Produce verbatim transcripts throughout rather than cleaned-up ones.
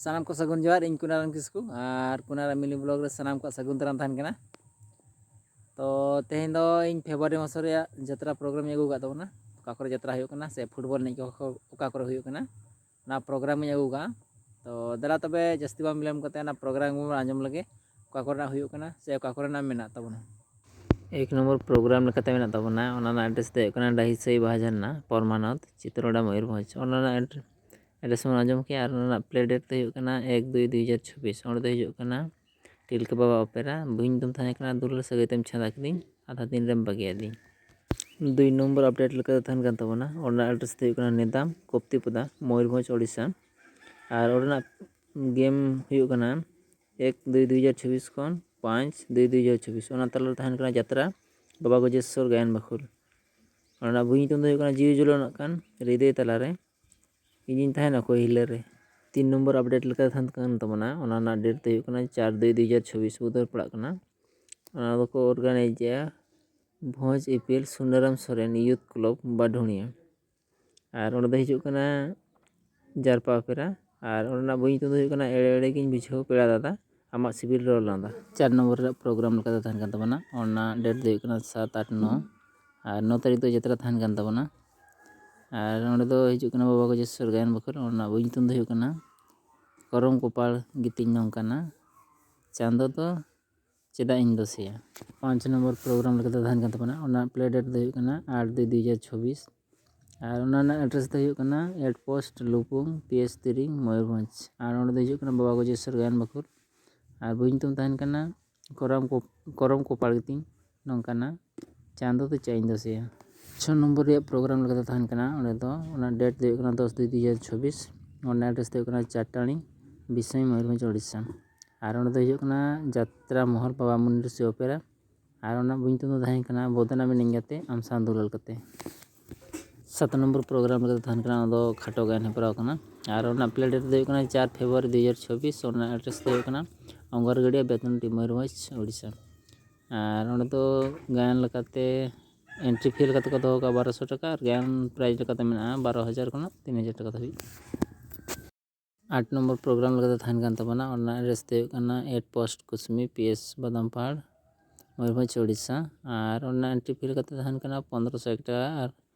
ᱥᱟᱱᱟᱢ ᱠᱚ ᱥᱟᱹᱜᱩᱱ ᱡᱚᱦᱟᱨ᱾ ᱤᱧ ᱠᱩᱱᱟᱨᱟᱢ ᱠᱤᱥᱠᱩ ᱟᱨ ᱠᱩᱱᱟᱨᱟᱢ ᱢᱤᱱᱤ ᱵᱞᱚᱜ ᱨᱮ ᱥᱟᱱᱟᱢ ᱠᱚᱣᱟᱜ ᱥᱟᱹᱜᱩᱱ ᱫᱟᱨᱟᱢ ᱛᱟᱦᱮᱱ ᱠᱟᱱᱟ᱾ ᱛᱚ ᱛᱮᱦᱮᱧ ᱫᱚ ᱤᱧ ᱯᱷᱮᱵᱽᱨᱩᱣᱟᱨᱤ ᱢᱟᱥ ᱨᱮᱭᱟᱜ ᱡᱟᱛᱨᱟ ᱯᱨᱳᱜᱨᱟᱢ ᱤᱧ ᱟᱹᱜᱩ ᱟᱠᱟᱫ ᱛᱟᱵᱚᱱᱟ᱾ ᱚᱠᱟ ᱠᱚᱨᱮ ᱡᱟᱛᱨᱟ ᱦᱩᱭᱩᱜ ᱠᱟᱱᱟ ᱥᱮ ᱯᱷᱩᱴᱵᱚᱞ ᱮᱱᱮᱡ ᱠᱚ ᱚᱠᱟ ᱠᱚᱨᱮ ᱦᱩᱭᱩᱜ ᱠᱟᱱᱟ, ᱚᱱᱟ ᱯᱨᱳᱜᱨᱟᱢ ᱤᱧ ᱟᱹᱜᱩ ᱟᱠᱟᱫᱼᱟ᱾ ᱛᱚ ᱫᱮᱞᱟ ᱛᱚᱵᱮ ᱡᱟᱹᱥᱛᱤ ᱵᱟᱝ ᱵᱤᱞᱚᱢ ᱠᱟᱛᱮ ᱚᱱᱟ ᱯᱨᱳᱜᱨᱟᱢ ᱜᱮᱵᱚᱱ ᱟᱸᱡᱚᱢ ᱞᱮᱜᱮ, ᱚᱠᱟ ᱠᱚᱨᱮᱱᱟᱜ ᱦᱩᱭᱩᱜ ᱠᱟᱱᱟ ᱥᱮ ᱚᱠᱟ ᱠᱚᱨᱮᱱᱟᱜ ᱢᱮᱱᱟᱜ ᱛᱟᱵᱚᱱᱟ᱾ ᱮᱠ ᱱᱚᱢᱵᱚᱨ ᱯᱨᱳᱜᱨᱟᱢ ᱞᱮᱠᱟᱛᱮ ᱢᱮᱱᱟᱜ ᱛᱟᱵᱚᱱᱟ, ᱚᱱᱟ ᱨᱮᱱᱟᱜ ᱮᱰᱨᱮᱥ ᱫᱚ ᱦᱩᱭᱩᱜ ᱠᱟᱱᱟ ᱰᱟᱹᱦᱤ ᱥᱟᱹᱭ ᱵᱟᱦᱟ ᱡᱷᱟᱨᱱᱟ, ᱯᱚᱨᱢᱟᱱᱚᱛ, ᱪᱤᱛᱨᱚᱰᱟ, ᱢᱚᱭᱩᱨᱵᱷᱚᱸᱡᱽ᱾ ᱚᱱᱟ ᱨᱮᱱᱟᱜ ᱮᱰᱨᱮᱥ ᱵᱚᱱ ᱟᱸᱡᱚᱢ ᱠᱮᱜᱼᱟ ᱟᱨ ᱚᱱᱟ ᱨᱮᱱᱟᱜ ᱯᱞᱮ ᱰᱮᱴ ᱫᱚ ᱦᱩᱭᱩᱜ ᱠᱟᱱᱟ ᱮᱠ ᱫᱩᱭ ᱫᱩᱭ ᱦᱟᱡᱟᱨ ᱪᱷᱚᱵᱵᱤᱥ᱾ ᱚᱸᱰᱮ ᱫᱚ ᱦᱤᱡᱩᱜ ᱠᱟᱱᱟ ᱴᱤᱞᱠᱟᱹ ᱵᱟᱵᱟ ᱚᱯᱮᱨᱟ, ᱵᱟᱹᱧ ᱧᱩᱛᱩᱢ ᱛᱟᱦᱮᱸ ᱠᱟᱱᱟ, ᱫᱩᱞᱟᱹᱲ ᱥᱟᱹᱜᱟᱹᱭ ᱛᱮᱢ ᱪᱷᱟᱸᱫᱟ ᱠᱤᱫᱤᱧ, ᱟᱫᱷᱟ ᱫᱤᱱ ᱨᱮᱢ ᱵᱟᱹᱜᱤ ᱟᱹᱫᱤᱧ᱾ ᱫᱩᱭ ᱱᱚᱢᱵᱚᱨ ᱟᱯᱰᱮᱴ ᱞᱮᱠᱟᱛᱮ ᱛᱟᱦᱮᱱ ᱠᱟᱱ ᱛᱟᱵᱚᱱᱟ, ᱚᱱᱟ ᱨᱮᱱᱟᱜ ᱮᱰᱨᱮᱥ ᱫᱚ ᱦᱩᱭᱩᱜ ᱠᱟᱱᱟ ᱱᱮᱫᱟᱢ, ᱠᱚᱯᱛᱤᱯᱚᱫᱟ, ᱢᱚᱭᱩᱨᱵᱷᱚᱸᱡᱽ, ᱳᱰᱤᱥᱟ᱾ ᱟᱨ ᱚᱸᱰᱮᱱᱟᱜ ᱜᱮᱢ ᱦᱩᱭᱩᱜ ᱠᱟᱱᱟ ᱮᱠ ᱫᱩᱭ ᱫᱩᱭ ᱦᱟᱡᱟᱨ ᱪᱷᱚᱵᱵᱤᱥ ᱠᱷᱚᱱ ᱯᱟᱸᱪ ᱫᱩᱭ ᱫᱩᱭ ᱦᱟᱡᱟᱨ ᱪᱷᱚᱵᱵᱤᱥ᱾ ᱚᱱᱟ ᱛᱟᱞᱟᱨᱮ ᱛᱟᱦᱮᱱ ᱠᱟᱱᱟ ᱡᱟᱛᱨᱟ ᱵᱟᱵᱟ ᱜᱚᱡᱮᱥᱥᱚᱨ ᱜᱟᱭᱟᱱ ᱵᱟᱹᱠᱷᱩᱞ᱾ ᱚᱱᱟ ᱨᱮᱱᱟᱜ ᱵᱳᱭ ᱧᱩᱛᱩᱢ ᱫᱚ ᱦᱩᱭᱩᱜ ᱠᱟᱱᱟ ᱡᱤᱣᱤ ᱡᱩᱞᱩᱱᱚᱜ ᱠᱟᱱ ᱦᱨᱤᱫᱟᱹᱭ ᱛᱟᱞᱟᱨᱮ ᱤᱧᱤᱧ ᱛᱟᱦᱮᱱᱟ ᱚᱠᱚᱭ ᱦᱤᱞᱟᱹ ᱨᱮ᱾ ᱛᱤᱱ ᱱᱚᱢᱵᱚᱨ ᱟᱯᱰᱮᱴ ᱞᱮᱠᱟᱛᱮ ᱛᱟᱦᱮᱱ ᱠᱟᱱ ᱛᱟᱵᱚᱱᱟ, ᱚᱱᱟ ᱨᱮᱱᱟᱜ ᱰᱮᱴ ᱫᱚ ᱦᱩᱭᱩᱜ ᱠᱟᱱᱟ ᱪᱟᱨ ᱫᱩᱭ ᱫᱩᱭ ᱦᱟᱡᱟᱨ ᱪᱷᱚᱵᱵᱤᱥ, ᱵᱩᱫᱷᱵᱟᱨ ᱯᱟᱲᱟᱜ ᱠᱟᱱᱟ᱾ ᱚᱱᱟ ᱫᱚᱠᱚ ᱚᱨᱜᱟᱱᱟᱭᱤᱡᱮᱜᱼᱟ ᱵᱷᱚᱸᱡᱽ ᱤᱯᱤᱞ ᱥᱩᱱᱟᱹᱨᱟᱢ ᱥᱚᱨᱮᱱ ᱭᱩᱛᱷ ᱠᱞᱟᱵᱽ ᱵᱟᱰᱷᱩᱬᱤᱭᱟᱹ᱾ ᱟᱨ ᱚᱸᱰᱮ ᱫᱚ ᱦᱤᱡᱩᱜ ᱠᱟᱱᱟ ᱡᱟᱨᱯᱟ ᱚᱯᱮᱨᱟ᱾ ᱟᱨ ᱚᱸᱰᱮᱱᱟᱜ ᱵᱳᱭ ᱧᱩᱛᱩᱢ ᱫᱚ ᱦᱩᱭᱩᱜ ᱠᱟᱱᱟ ᱮᱲᱮ ᱮᱲᱮ ᱜᱤᱧ ᱵᱩᱡᱷᱟᱹᱣ ᱯᱮᱲᱟ ᱫᱟᱫᱟ, ᱟᱢᱟᱜ ᱥᱤᱵᱤᱞ ᱨᱚᱲ ᱞᱟᱸᱫᱟ᱾ ᱪᱟᱨ ᱱᱚᱢᱵᱚᱨ ᱨᱮᱭᱟᱜ ᱯᱨᱳᱜᱨᱟᱢ ᱞᱮᱠᱟᱛᱮ ᱛᱟᱦᱮᱱ ᱠᱟᱱ ᱛᱟᱵᱚᱱᱟ, ᱚᱱᱟ ᱰᱮᱴ ᱫᱚ ᱦᱩᱭᱩᱜ ᱠᱟᱱᱟ ᱥᱟᱛ ᱟᱴ ᱱᱚ᱾ ᱟᱨ ᱱᱚ ᱛᱟᱹᱨᱤᱠᱷ ᱫᱚ ᱡᱟᱛᱨᱟ ᱛᱟᱦᱮᱱ ᱠᱟᱱ ᱛᱟᱵᱚᱱᱟ᱾ ᱟᱨ ᱚᱸᱰᱮ ᱫᱚ ᱦᱤᱡᱩᱜ ᱠᱟᱱᱟ ᱵᱟᱵᱟ ᱜᱚᱡᱮᱥᱥᱚᱨ ᱜᱟᱭᱟᱱ ᱵᱟᱹᱠᱷᱩᱞ᱾ ᱚᱱᱟ ᱵᱳᱭ ᱧᱩᱛᱩᱢ ᱫᱚ ᱦᱩᱭᱩᱜ ᱠᱟᱱᱟ ᱠᱚᱨᱚᱢ ᱠᱚᱯᱟᱲ ᱜᱤᱛᱤᱧ ᱱᱚᱝᱠᱟᱱᱟ, ᱪᱟᱸᱫᱚ ᱫᱚ ᱪᱮᱫᱟᱜ ᱤᱧ ᱫᱳᱥᱮᱭᱟ᱾ ᱯᱟᱸᱪ ᱱᱚᱢᱵᱚᱨ ᱯᱨᱳᱜᱨᱟᱢ ᱞᱮᱠᱟᱛᱮ ᱛᱟᱦᱮᱱ ᱠᱟᱱ ᱛᱟᱵᱚᱱᱟ, ᱚᱱᱟ ᱯᱞᱮ ᱰᱮᱴ ᱫᱚ ᱦᱩᱭᱩᱜ ᱠᱟᱱᱟ ᱟᱴ ᱫᱩᱭ ᱫᱩᱭ ᱦᱟᱡᱟᱨ ᱪᱷᱚᱵᱵᱤᱥ᱾ ᱟᱨ ᱚᱱᱟ ᱨᱮᱱᱟᱜ ᱮᱰᱨᱮᱥ ᱫᱚ ᱦᱩᱭᱩᱜ ᱠᱟᱱᱟ at post Lupung, P S Tiring, Mayurbhanj. ᱟᱨ ᱚᱸᱰᱮ ᱫᱚ ᱦᱤᱡᱩᱜ ᱠᱟᱱᱟ ᱵᱟᱵᱟ ᱜᱚᱡᱮᱥᱥᱚᱨ ᱜᱟᱭᱟᱱ ᱵᱟᱹᱠᱷᱩᱞ᱾ ᱟᱨ ᱵᱳᱭ ᱧᱩᱛᱩᱢ ᱛᱟᱦᱮᱱ ᱠᱟᱱᱟ ᱠᱚᱨᱚᱢ ᱠᱚ ᱠᱚᱨᱚᱢ ᱠᱚᱯᱟᱲ ᱜᱤᱛᱤᱧ ᱱᱚᱝᱠᱟᱱᱟ, ᱪᱟᱸᱫᱚ ᱫᱚ ᱪᱮᱫ ᱤᱧ ᱫᱳᱥᱮᱭᱟ᱾ ᱪᱷᱚ ᱱᱚᱢᱵᱚᱨ ᱨᱮᱭᱟᱜ ᱯᱨᱳᱜᱨᱟᱢ ᱞᱮᱠᱟᱛᱮ ᱛᱟᱦᱮᱱ ᱠᱟᱱᱟ, ᱚᱸᱰᱮ ᱫᱚ ᱚᱱᱟ ᱰᱮᱴ ᱫᱚ ᱦᱩᱭᱩᱜ ᱠᱟᱱᱟ ᱫᱚᱥ ᱫᱩᱭ ᱫᱩᱭ ᱦᱟᱡᱟᱨ ᱪᱷᱚᱵᱵᱤᱥ᱾ ᱚᱱᱟ ᱮᱰᱨᱮᱥ ᱫᱚ ᱦᱩᱭᱩᱜ ᱠᱟᱱᱟ ᱪᱟᱴᱟᱬᱤ, ᱵᱤᱥᱚᱭ, ᱢᱚᱭᱩᱨᱵᱷᱚᱸᱡᱽ, ᱳᱰᱤᱥᱟ᱾ ᱟᱨ ᱚᱸᱰᱮ ᱫᱚ ᱦᱤᱡᱩᱜ ᱠᱟᱱᱟ ᱡᱟᱛᱨᱟ ᱢᱚᱦᱚᱞ ᱵᱟᱵᱟ ᱢᱩᱱᱤ ᱨᱤᱥᱤ ᱚᱯᱮᱨᱟ᱾ ᱟᱨ ᱚᱱᱟ ᱵᱳᱭ ᱧᱩᱛᱩᱢ ᱫᱚ ᱛᱟᱦᱮᱸ ᱠᱟᱱᱟ ᱵᱚᱫᱱᱟᱢ ᱮᱱᱟᱹᱧ ᱜᱟᱛᱮ ᱟᱢ ᱥᱟᱶ ᱫᱩᱞᱟᱹᱲ ᱠᱟᱛᱮ᱾ ᱥᱟᱛ ᱱᱚᱢᱵᱚᱨ ᱯᱨᱳᱜᱨᱟᱢ ᱞᱮᱠᱟᱛᱮ ᱛᱟᱦᱮᱱ ᱠᱟᱱᱟ, ᱚᱱᱟ ᱫᱚ ᱠᱷᱟᱴᱚ ᱜᱟᱭᱟᱱ ᱦᱮᱯᱨᱟᱣ ᱠᱟᱱᱟ᱾ ᱟᱨ ᱚᱱᱟ ᱯᱞᱮ ᱰᱮᱴ ᱫᱚ ᱦᱩᱭᱩᱜ ᱠᱟᱱᱟ ᱪᱟᱨ ᱯᱷᱮᱵᱽᱨᱩᱣᱟᱨᱤ ᱫᱩᱭ ᱦᱟᱡᱟᱨ ᱪᱷᱚᱵᱵᱤᱥ᱾ ᱚᱱᱟ ᱮᱰᱨᱮᱥ ᱫᱚ ᱦᱩᱭᱩᱜ ᱠᱟᱱᱟ ᱚᱝᱜᱚᱨᱜᱟᱹᱰᱤᱭᱟ, ᱵᱮᱛᱱᱚᱴᱤ, ᱢᱚᱭᱩᱨᱵᱷᱚᱸᱡᱽ, ᱳᱰᱤᱥᱟ᱾ ᱟᱨ ᱚᱸᱰᱮ ᱫᱚ ᱜᱟᱭᱟᱱ ᱞᱮᱠᱟᱛᱮ ᱮᱱᱴᱨᱤ ᱯᱷᱤ ᱞᱮᱠᱟᱛᱮ ᱠᱚ ᱫᱚᱦᱚ ᱠᱟᱜᱼᱟ ᱵᱟᱨᱚᱥᱚ ᱴᱟᱠᱟ, ᱟᱨ ᱜᱟᱭᱟᱱ ᱯᱨᱟᱭᱤᱡᱽ ᱞᱮᱠᱟᱛᱮ ᱢᱮᱱᱟᱜᱼᱟ ᱵᱟᱨᱚ ᱦᱟᱡᱟᱨ ᱠᱷᱚᱱᱟᱜ ᱛᱤᱱ ᱦᱟᱡᱟᱨ ᱴᱟᱠᱟ ᱫᱷᱟᱹᱵᱤᱡ᱾ ᱟᱴ ᱱᱚᱢᱵᱚᱨ ᱯᱨᱳᱜᱨᱟᱢ ᱞᱮᱠᱟᱛᱮ ᱛᱟᱦᱮᱱ ᱠᱟᱱ ᱛᱟᱵᱚᱱᱟ, ᱚᱱᱟ ᱨᱮᱱᱟᱜ ᱮᱰᱨᱮᱥ ᱫᱚ ᱦᱩᱭᱩᱜ ᱠᱟᱱᱟ at post Kusumi, P S Badampahar, Mayurbhanj, Odisha. ᱟᱨ ᱚᱱᱟ ᱮᱱᱴᱨᱤ ᱯᱷᱤ ᱞᱮᱠᱟᱛᱮ ᱛᱟᱦᱮᱱ ᱠᱟᱱᱟ ᱯᱚᱱᱫᱽᱨᱚᱥᱚ ᱮᱠ ᱴᱟᱠᱟ ᱟᱨ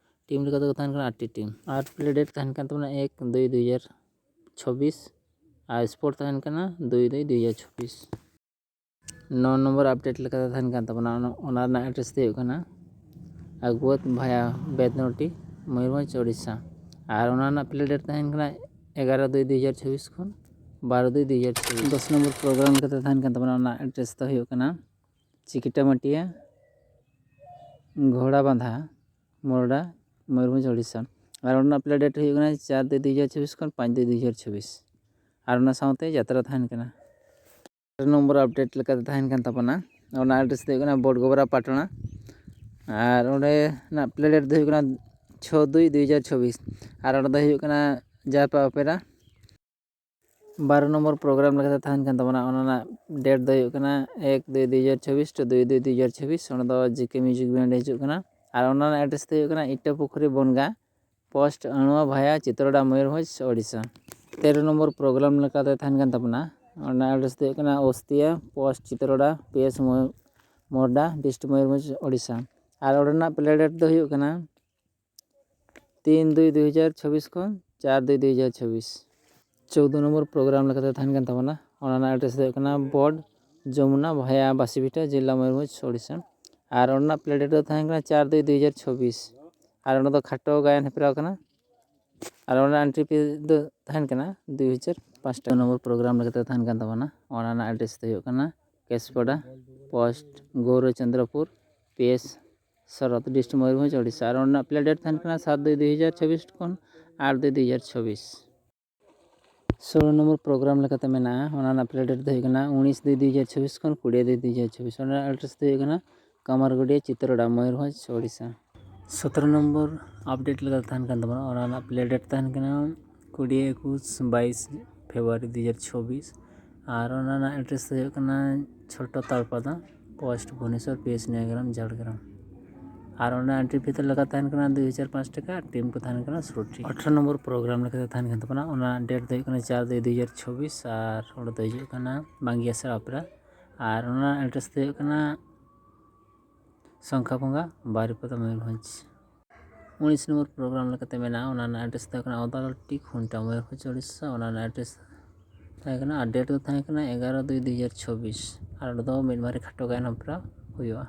ᱴᱤᱢ ᱞᱮᱠᱟᱛᱮ ᱛᱟᱦᱮᱱ ᱠᱟᱱᱟ ᱟᱴ ᱴᱤ ᱴᱤᱢ᱾ ᱟᱨ ᱯᱞᱮ ᱰᱮᱴ ᱛᱟᱦᱮᱱ ᱠᱟᱱ ᱛᱟᱵᱚᱱᱟ ᱮᱠ ᱫᱩᱭ ᱫᱩᱭ ᱦᱟᱡᱟᱨ ᱪᱷᱚᱵᱵᱤᱥ ᱟᱨ ᱥᱯᱳᱨᱴ ᱛᱟᱦᱮᱱ ᱠᱟᱱᱟ ᱫᱩᱭ ᱫᱩᱭ ᱫᱩᱭ ᱦᱟᱡᱟᱨ ᱪᱷᱚᱵᱵᱤᱥ᱾ ᱱᱚ ᱱᱚᱢᱵᱚᱨ ᱟᱯᱰᱮᱴ ᱞᱮᱠᱟᱛᱮ ᱛᱟᱦᱮᱱ ᱠᱟᱱ ᱛᱟᱵᱚᱱᱟ, ᱚᱱᱟ, ᱚᱱᱟ ᱨᱮᱱᱟᱜ ᱮᱰᱨᱮᱥ ᱫᱚ ᱦᱩᱭᱩᱜ ᱠᱟᱱᱟ ᱟᱜᱽᱣᱟᱹᱛ ᱵᱷᱟᱭᱟ ᱵᱮᱫᱱᱚᱴᱤ, ᱢᱚᱭᱩᱨᱵᱷᱚᱸᱡᱽ, ᱳᱰᱤᱥᱟ᱾ ᱟᱨ ᱚᱱᱟ ᱨᱮᱱᱟᱜ ᱯᱞᱮ ᱰᱮᱴ ᱛᱟᱦᱮᱱ ᱠᱟᱱᱟ ᱮᱜᱟᱨᱚ ᱫᱩᱭ ᱫᱩᱭ ᱦᱟᱡᱟᱨ ᱪᱷᱚᱵᱵᱤᱥ ᱠᱷᱚᱱ ᱵᱟᱨᱚ ᱫᱩᱭ ᱫᱩᱭ ᱦᱟᱡᱟᱨ ᱪᱷᱚᱵᱵᱤᱥ᱾ ᱫᱚᱥ ᱱᱚᱢᱵᱚᱨ ᱯᱨᱳᱜᱨᱟᱢ ᱞᱮᱠᱟᱛᱮ ᱛᱟᱦᱮᱱ ᱠᱟᱱ ᱛᱟᱵᱚᱱᱟ, ᱚᱱᱟ ᱮᱰᱨᱮᱥ ᱫᱚ ᱦᱩᱭᱩᱜ ᱠᱟᱱᱟ ᱪᱤᱠᱤᱴᱟᱢᱟᱹᱴᱤᱭᱟ, ᱜᱷᱳᱲᱟ ᱵᱟᱸᱫᱷᱟ, ᱢᱚᱨᱰᱟ, ᱢᱚᱭᱩᱨᱵᱷᱚᱸᱡᱽ, ᱳᱰᱤᱥᱟ᱾ ᱟᱨ ᱚᱱᱟ ᱨᱮᱱᱟᱜ ᱯᱞᱮ ᱰᱮᱴ ᱦᱩᱭᱩᱜ ᱠᱟᱱᱟ ᱪᱟᱨ ᱫᱩᱭ ᱫᱩᱭ ᱦᱟᱡᱟᱨ ᱪᱷᱚᱵᱵᱤᱥ ᱠᱷᱚᱱ ᱯᱟᱸᱪ ᱫᱩᱭ ᱫᱩᱭ ᱦᱟᱡᱟᱨ ᱪᱷᱚᱵᱵᱤᱥ᱾ ᱟᱨ ᱚᱱᱟ ᱥᱟᱶᱛᱮ ᱡᱟᱛᱨᱟ ᱛᱟᱦᱮᱱ ᱠᱟᱱᱟ᱾ ᱛᱮᱨᱚ ᱱᱚᱢᱵᱚᱨ ᱟᱯᱰᱮᱴ ᱞᱮᱠᱟᱛᱮ ᱛᱟᱦᱮᱱ ᱠᱟᱱ ᱛᱟᱵᱚᱱᱟ, ᱚᱱᱟ ᱮᱰᱨᱮᱥ ᱫᱚ ᱦᱩᱭᱩᱜ ᱠᱟᱱᱟ ᱵᱚᱰᱜᱚᱵᱨᱟ, ᱯᱟᱴᱱᱟ᱾ ᱟᱨ ᱚᱸᱰᱮᱱᱟᱜ ᱯᱞᱮ ᱰᱮᱴ ᱫᱚ ᱦᱩᱭᱩᱜ ᱠᱟᱱᱟ ᱪᱷᱚ ᱫᱩᱭ ᱫᱩᱭ ᱦᱟᱡᱟᱨ ᱪᱷᱚᱵᱵᱤᱥ᱾ ᱟᱨ ᱚᱸᱰᱮ ᱫᱚ ᱦᱩᱭᱩᱜ ᱠᱟᱱᱟ ᱡᱟᱭᱯᱟ ᱚᱯᱮᱨᱟ᱾ ᱵᱟᱨᱚ ᱱᱚᱢᱵᱚᱨ ᱯᱨᱳᱜᱨᱟᱢ ᱞᱮᱠᱟᱛᱮ ᱛᱟᱦᱮᱱ ᱠᱟᱱ ᱛᱟᱵᱚᱱᱟ, ᱚᱱᱟ ᱨᱮᱱᱟᱜ ᱰᱮᱴ ᱫᱚ ᱦᱩᱭᱩᱜ ᱠᱟᱱᱟ ᱮᱠ ᱫᱩᱭ ᱫᱩᱭ ᱦᱟᱡᱟᱨ ᱪᱷᱚᱵᱵᱤᱥ to ᱫᱩᱭ ᱫᱩᱭ ᱫᱩᱭ ᱦᱟᱡᱟᱨ ᱪᱷᱚᱵᱵᱤᱥ᱾ ᱚᱸᱰᱮ ᱫᱚ ᱡᱮ ᱠᱮ ᱢᱤᱣᱡᱤᱠ ᱵᱮᱱᱰ ᱦᱤᱡᱩᱜ ᱠᱟᱱᱟ᱾ ᱟᱨ ᱚᱱᱟ ᱨᱮᱱᱟᱜ ᱮᱰᱨᱮᱥ ᱫᱚ ᱦᱩᱭᱩᱜ ᱠᱟᱱᱟ ᱤᱴᱟᱹ ᱯᱩᱠᱷᱨᱤ ᱵᱚᱱᱜᱟ, ᱯᱳᱥᱴ ᱟᱹᱬᱩᱣᱟ ᱵᱷᱟᱭᱟ ᱪᱤᱛᱨᱚᱰᱟ, ᱢᱚᱭᱩᱨᱵᱷᱚᱸᱡᱽ, ᱳᱰᱤᱥᱟ᱾ ᱛᱮᱨᱚ ᱱᱚᱢᱵᱚᱨ ᱯᱨᱳᱜᱨᱟᱢ ᱞᱮᱠᱟᱛᱮ ᱛᱟᱦᱮᱱ ᱠᱟᱱ ᱛᱟᱵᱚᱱᱟ, ᱚᱱᱟ ᱮᱰᱨᱮᱥ ᱫᱚ ᱦᱩᱭᱩᱜ ᱠᱟᱱᱟ Ostia, post Chitroda, P S ᱢᱚ-, ᱢᱚᱨᱰᱟ, ᱰᱤᱥᱴᱨᱤᱠᱴ ᱢᱚᱭᱩᱨᱵᱷᱚᱸᱡᱽ, ᱳᱰᱤᱥᱟ᱾ ᱟᱨ ᱚᱸᱰᱮᱱᱟᱜ ᱯᱞᱮ ᱰᱮᱴ ᱫᱚ ᱦᱩᱭᱩᱜ ᱠᱟᱱᱟ ᱛᱤᱱ ᱫᱩᱭ ᱫᱩᱭ ᱦᱟᱡᱟᱨ ᱪᱷᱚᱵᱵᱤᱥ ᱠᱷᱚᱱ ᱪᱟᱨ ᱫᱩᱭ ᱫᱩᱭ ᱦᱟᱡᱟᱨ ᱪᱷᱚᱵᱵᱤᱥ᱾ ᱪᱳᱫᱽᱫᱳ ᱱᱚᱢᱵᱚᱨ ᱯᱨᱳᱜᱨᱟᱢ ᱞᱮᱠᱟᱛᱮ ᱛᱟᱦᱮᱱ ᱠᱟᱱ ᱛᱟᱵᱚᱱᱟ, ᱚᱱᱟ ᱨᱮᱱᱟᱜ ᱮᱰᱨᱮᱥ ᱫᱚ ᱦᱩᱭᱩᱜ ᱠᱟᱱᱟ ᱵᱚᱰ ᱡᱚᱢᱩᱱᱟ ᱵᱷᱟᱭᱟ ᱵᱟᱥᱤᱵᱷᱤᱴᱟ, ᱡᱮᱞᱟ ᱢᱚᱭᱩᱨᱵᱷᱚᱸᱡᱽ, ᱳᱰᱤᱥᱟ᱾ ᱟᱨ ᱚᱱᱟ ᱨᱮᱱᱟᱜ ᱯᱞᱮ ᱰᱮᱴ ᱫᱚ ᱛᱟᱦᱮᱱ ᱠᱟᱱᱟ ᱪᱟᱨ ᱫᱩᱭ ᱫᱩᱭ ᱦᱟᱡᱟᱨ ᱪᱷᱚᱵᱵᱤᱥ᱾ ᱟᱨ ᱚᱸᱰᱮ ᱫᱚ ᱠᱷᱟᱴᱚ ᱜᱟᱭᱟᱱ ᱦᱮᱯᱨᱟᱣ ᱠᱟᱱᱟ᱾ ᱟᱨ ᱚᱱᱟ ᱮᱱᱴᱨᱤ ᱯᱷᱤ ᱫᱚ ᱛᱟᱦᱮᱱ ᱠᱟᱱᱟ ᱫᱩᱭ ᱦᱟᱡᱟᱨ ᱯᱟᱸᱪ ᱴᱟᱠᱟ᱾ ᱱᱚᱢᱵᱚᱨ ᱯᱨᱳᱜᱨᱟᱢ ᱞᱮᱠᱟᱛᱮ ᱛᱟᱦᱮᱱ ᱠᱟᱱ ᱛᱟᱵᱚᱱᱟ, ᱚᱱᱟ ᱨᱮᱱᱟᱜ ᱮᱰᱨᱮᱥ ᱫᱚ ᱦᱩᱭᱩᱜ ᱠᱟᱱᱟ ᱠᱮᱥᱯᱟᱰᱟ, ᱯᱳᱥᱴ ᱜᱳᱣᱨᱚᱪᱚᱱᱫᱨᱚᱯᱩᱨ, ᱯᱤ ᱮᱥ ᱥᱚᱨᱚᱛ, ᱰᱤᱥᱴᱨᱤᱠᱴ ᱢᱚᱭᱩᱨᱵᱷᱚᱸᱡᱽ, ᱳᱰᱤᱥᱟ᱾ ᱟᱨ ᱚᱱᱟ ᱨᱮᱱᱟᱜ ᱯᱞᱮ ᱰᱮᱴ ᱛᱟᱦᱮᱱ ᱠᱟᱱᱟ ᱥᱟᱛ ᱫᱩᱭ ᱫᱩᱭ ᱦᱟᱡᱟᱨ ᱪᱷᱚᱵᱵᱤᱥ ᱠᱷᱚᱱ ᱟᱴ ᱫᱩᱭ ᱫᱩᱭ ᱦᱟᱡᱟᱨ ᱪᱷᱚᱵᱵᱤᱥ᱾ ᱥᱳᱞᱳ ᱱᱚᱢᱵᱚᱨ ᱯᱨᱳᱜᱨᱟᱢ ᱞᱮᱠᱟᱛᱮ ᱢᱮᱱᱟᱜᱼᱟ, ᱚᱱᱟ ᱨᱮᱱᱟᱜ ᱯᱞᱮ ᱰᱮᱴ ᱫᱚ ᱦᱩᱭᱩᱜ ᱠᱟᱱᱟ ᱩᱱᱤᱥ ᱫᱩᱭ ᱫᱩᱭ ᱦᱟᱡᱟᱨ ᱪᱷᱚᱵᱵᱤᱥ ᱠᱷᱚᱱ ᱠᱩᱲᱤ ᱫᱩᱭ ᱫᱩᱭ ᱦᱟᱡᱟᱨ ᱪᱷᱚᱵᱵᱤᱥ᱾ ᱚᱱᱟ ᱨᱮᱱᱟᱜ ᱮᱰᱨᱮᱥ ᱫᱚ ᱦᱩᱭᱩᱜ ᱠᱟᱱᱟ ᱠᱟᱢᱟᱨᱜᱩᱰᱤᱭᱟ, ᱪᱤᱛᱨᱚᱰᱟ, ᱢᱚᱭᱩᱨᱵᱷᱚᱸᱡᱽ, ᱳᱰᱤᱥᱟ᱾ ᱥᱚᱛᱨᱚ ᱱᱚᱢᱵᱚᱨ ᱟᱯᱰᱮᱴ ᱞᱮᱠᱟᱛᱮ ᱛᱟᱦᱮᱱ ᱠᱟᱱ ᱛᱟᱵᱚᱱᱟ, ᱚᱱᱟ ᱨᱮᱱᱟᱜ ᱯᱞᱮ ᱰᱮᱴ ᱛᱟᱦᱮᱱ ᱠᱟᱱᱟ ᱠᱩᱲᱤ ᱮᱠᱩᱥ ᱵᱟᱭᱤᱥ ᱯᱷᱮᱵᱽᱨᱩᱣᱟᱨᱤ ᱫᱩ ᱦᱟᱡᱟᱨ ᱪᱷᱚᱵᱵᱤᱥ᱾ ᱟᱨ ᱚᱱᱟ ᱨᱮᱱᱟᱜ ᱮᱰᱨᱮᱥ ᱫᱚ ᱦᱩᱭᱩᱜ ᱠᱟᱱᱟ Chhoto Tarpada, post Bhubaneswar, P S Noyagram, Jhargram. ᱟᱨ ᱚᱱᱟ ᱮᱱᱴᱨᱤ ᱯᱷᱤ ᱫᱚ ᱞᱮᱠᱟ ᱛᱟᱦᱮᱱ ᱠᱟᱱᱟ ᱫᱩᱭ ᱦᱟᱡᱟᱨ ᱯᱟᱸᱪ ᱴᱟᱠᱟ, ᱟᱨ ᱴᱤᱢ ᱠᱚ ᱛᱟᱦᱮᱱ ᱠᱟᱱᱟ ᱥᱳᱞᱳ ᱴᱤ᱾ ᱟᱴᱷᱨᱚ ᱱᱚᱢᱵᱚᱨ ᱯᱨᱳᱜᱨᱟᱢ ᱞᱮᱠᱟᱛᱮ ᱛᱟᱦᱮᱱ ᱠᱟᱱ ᱛᱟᱵᱚᱱᱟ, ᱚᱱᱟ ᱰᱮᱴ ᱫᱚ ᱦᱩᱭᱩᱜ ᱠᱟᱱᱟ ᱪᱟᱨ ᱫᱩᱭ ᱫᱩᱭ ᱦᱟᱡᱟᱨ ᱪᱷᱚᱵᱵᱤᱥ, ᱟᱨ ᱚᱸᱰᱮ ᱫᱚ ᱦᱤᱡᱩᱜ ᱠᱟᱱᱟ ᱵᱟᱝᱜᱤᱭᱟᱥᱟ ᱚᱯᱮᱨᱟ᱾ ᱟᱨ ᱚᱱᱟ ᱮᱰᱨᱮᱥ ᱫᱚ ᱦᱩᱭᱩᱜ ᱠᱟᱱᱟ ᱥᱚᱝᱠᱷᱟ ᱵᱚᱸᱜᱟ, ᱵᱟᱨᱤᱯᱟᱫᱟ, ᱢᱚᱭᱩᱨᱵᱷᱚᱸᱡᱽ᱾ ᱩᱱᱤᱥ ᱱᱚᱢᱵᱚᱨ ᱯᱨᱳᱜᱨᱟᱢ ᱞᱮᱠᱟᱛᱮ ᱢᱮᱱᱟᱜᱼᱟ, ᱚᱱᱟ ᱨᱮᱱᱟᱜ ᱮᱰᱨᱮᱥ ᱫᱚ ᱦᱩᱭᱩᱜ ᱠᱟᱱᱟ ᱚᱫᱟᱞᱚᱛᱤ, ᱠᱷᱩᱱᱴᱟ, ᱢᱚᱭᱩᱨᱵᱷᱚᱸᱡᱽ, ᱳᱰᱤᱥᱟ᱾ ᱚᱱᱟ ᱨᱮᱱᱟᱜ ᱮᱰᱨᱮᱥ ᱛᱟᱦᱮᱸ ᱠᱟᱱᱟ, ᱟᱨ ᱰᱮᱴ ᱫᱚ ᱛᱟᱦᱮᱸ ᱠᱟᱱᱟ ᱮᱜᱟᱨᱚ ᱫᱩᱭ ᱫᱩᱭ ᱦᱟᱡᱟᱨ ᱪᱷᱚᱵᱵᱤᱥ᱾ ᱟᱨ ᱚᱸᱰᱮ ᱫᱚ ᱢᱤᱫ ᱢᱟᱨᱮ ᱠᱷᱟᱴᱚ ᱜᱟᱭᱟᱱ ᱚᱯᱮᱨᱟ ᱦᱩᱭᱩᱜᱼᱟ᱾